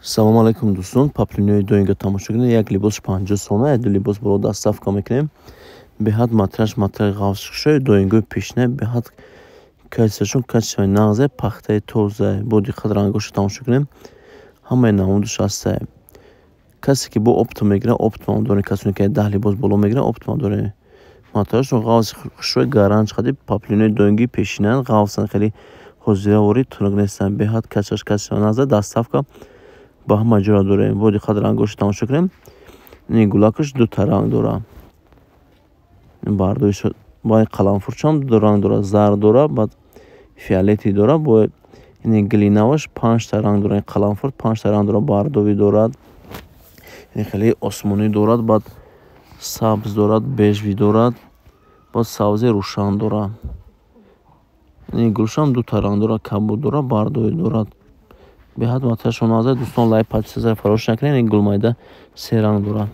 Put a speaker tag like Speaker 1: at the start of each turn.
Speaker 1: Салому алайкум, дӯстон. Поплинои доинга тамошо кунед. Як либосш 50 сомон, як ду либос боло доставка мекунем. Беҳад матраш, матраи ғафзшои доингои пешина, беҳад качествашон качествои нағзе, пахтаи тоза. Бо диққат рангошо тамошо кунем, ҳамаи намудаш ҳастае. Касе ки бо оптом мегирад, оптомам дорем. Касоне ки 10 либос боло мегирад, оптомам дорем. Матрашон ғафзи хушрӯи, гаранч қади поплинои доингии пешинаанд, ғафзанд, хеле ҳозиравори тунук нестанд. Беҳад качестваш качествои нағзе, доставка ба ҳама ҷоя дорем. Бо диққат рангошо тамошо кунем. Ин гулакаш дута ранг дорад, бардои қаламфурчам ду ранг дорад, зард дорад, баъд фиолетӣ дорад. Бо ин глинаваш панҷта ранг дорад, қаламфур панҷта ранг дорад, бардовӣ дорад, ин хеле осмонӣ дорад, баъд сабз дорад, бежевый дорад, баъд сабзи рӯшан дорад. Ин гулшам дута ранг дорад, кабуд дорад, бардовӣ дорад. Беҳад матрашон нағзе, дӯстон. Лайк, подписаться фаромӯш накунед. Ин гулмайда се ранг дорад.